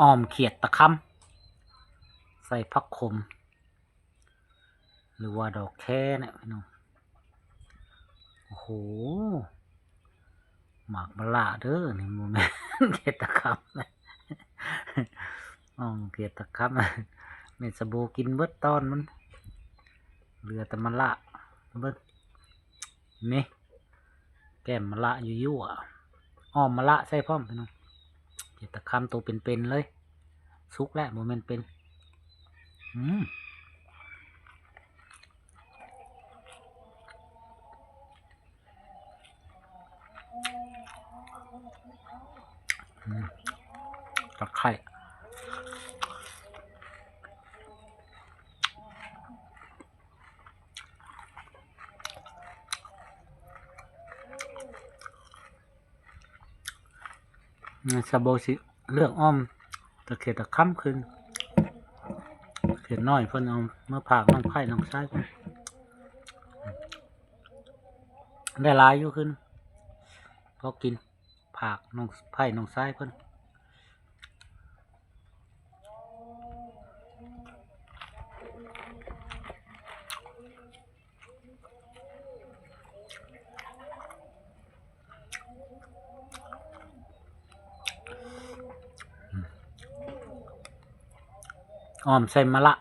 ອ້ອມຂຽດຕະຄຳ ໃສ່ຜັກຂົມ ຫຼືວ່າດອກແຄນະພີ່ນ້ອງ. ໂອ້ໂຫ ໝາກມະລະເດີ ນີ້ບໍ່ແມ່ນຂຽດຕະຄຳ ອ້ອມຂຽດຕະຄຳ ແມ່ນສະໂບກິນເບິດຕອນມັນ ເຫຼືອແຕ່ມະລະເບິ່ງ ນີ້ ແກ້ມມະລະຢູ່ໆ ອ້ອມມະລະໃສ່ພ້ອມພີ່ນ້ອງ. ເຮັດຕະຄຳໂຕເປັນໆເລີຍ ສຸກແລ້ວ ບໍ່ແມ່ນເປັນ. ອືມ ອືມ ຕະໄຄ ອືມ ຊາວໂບຊິເລືອກອ້ອມຕະເຂດຕະຄຳຄືນ ເຂດນ້ອຍເພິ່ນເອົາມາຝາກນ້ອງໃພ້ນ້ອງຊາຍເພິ່ນ ໄດ້ຫຼາຍຢູ່ຄືນ ພໍກິນ ຝາກນ້ອງໃພ້ນ້ອງຊາຍເພິ່ນ. ອ້ອມໃສ່ມະລະ